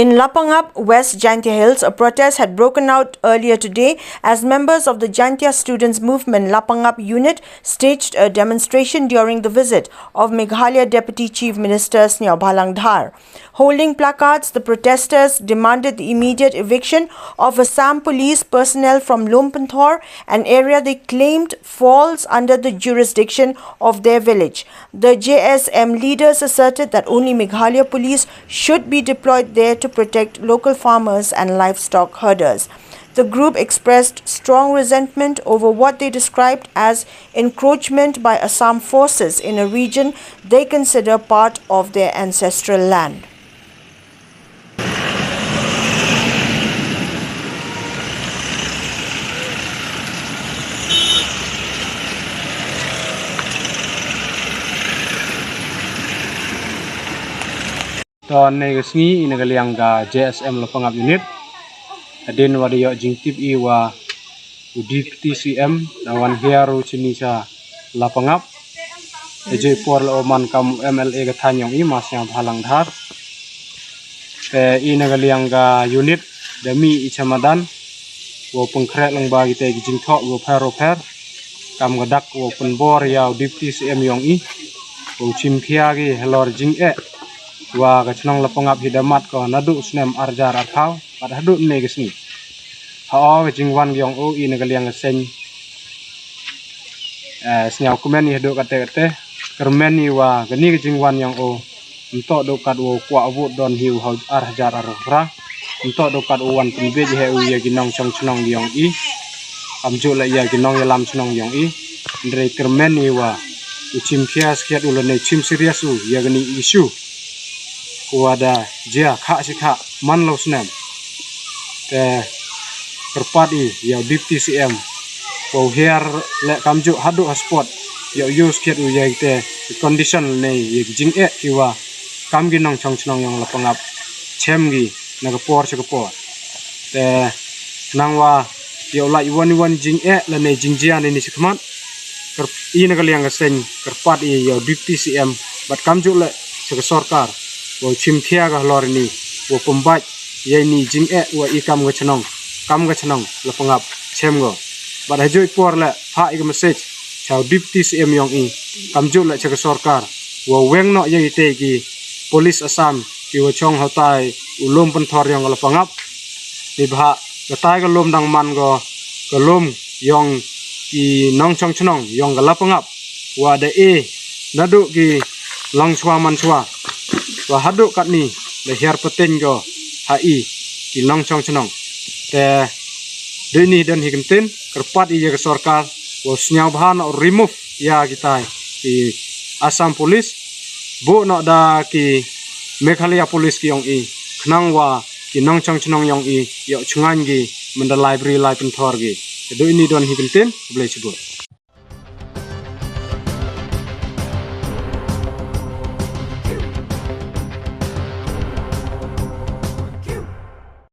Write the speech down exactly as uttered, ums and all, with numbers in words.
In Lapangap, West Jaintia Hills, a protest had broken out earlier today as members of the Jaintia Students Movement Lapangap unit staged a demonstration during the visit of Meghalaya Deputy Chief Minister Sniawbhalang Dhar. Holding placards, the protesters demanded the immediate eviction of Assam police personnel from Lumpinthor, an area they claimed falls under the jurisdiction of their village. The J S M leaders asserted that only Meghalaya police should be deployed there to protect local farmers and livestock herders. The group expressed strong resentment over what they described as encroachment by Assam forces in a region they consider part of their ancestral land. To, ynne ka sngi, ïa na ka liang ka J S M Lapangap unit, hadien wa da ïoh jingtip i wa u Deputy C M da wan hiar u chini sha Lapangap. Ïa joi por la u man kam u M L A ka thaiñ yong i, ma Sniawbhalang Dhar. Te ïa na ka liang ka unit da mih i cha madan wow pynkhreh lyngba kita ki jingthoh wow pher wow pher. Kam ka dak wow pynbor ïa u Deputy C M yong i wow chim khia ki halor jingeh wa ka chnong Lapangap hi da mad ko naduh u snem ar hajar arphew bad haduh ynne ka sngi. Ha o ka jingwan yong u i na ka liang ka seng, eh, sniaw kmen i haduh kate kate, kyrmen i wa kani ka jingwan yong u, ym toh duh kat u kwah vote don hi u ha ar hajar arphew phra, ym toh duh kat u wan pynbeit hi u ïa ki nongchong chnong yong i. Kam juh la ïa ki nongïalam chnong yong i. Hynrei kyrmen i wa u chim khia skhiat u lane chim serious u ïa kani issue. Ko wa da jia khah shi khah man la u snem. Te kyrpad i ïa u Deputy C M wow hiar leh kam juh haduh ha spot, ïa u ïoh skhiat u ïa kite ki condition lane ïa ki jingeh ki wa kam ki nongchong chnong yong Lapangap chem ki na ka por sha ka por. Te khnang wa ïa u lait wan wan jingeh lane jingjia ine i shakhmat, kyrp-, i na ka liang ka seng kyrpad i ïa u Deputy C M bad kam juh leh sha ka sorkar wow chim khia ka halor ine, wow pynbeit ïa ine i jingeh wa i kam ka chnong, kam ka chnong Lapangap chem ko. Bad ha joi por leh phah i ka message sha u Deputy C M yong i, kam juh leh sha ka sorkar, wow weng noh ïa ite ki police Assam ki wa chong ha utai u lum pynthor yong ka Lapangap. Neibhah katai ka lum dang man ko ka lum yong ki nongchong chnong yong ka Lapangap, wa da e naduh ki longshuwa manshuwa wa haduh katni da hiar pateng ko ha i ki nongchong chnong. Te dei ni don hi kyntien, kyrpad i ïa ka sorkar wow sniawbha noh remove ïa kitai ki Assam Police, buh noh da ki Meghalaya Police ki yong i, khnang wa ki nongchong chnong yong i ïoh chngaiñ ki mynda lai bri lai pynthor ki. Te dei ni don hi kyntien, khublei shibun.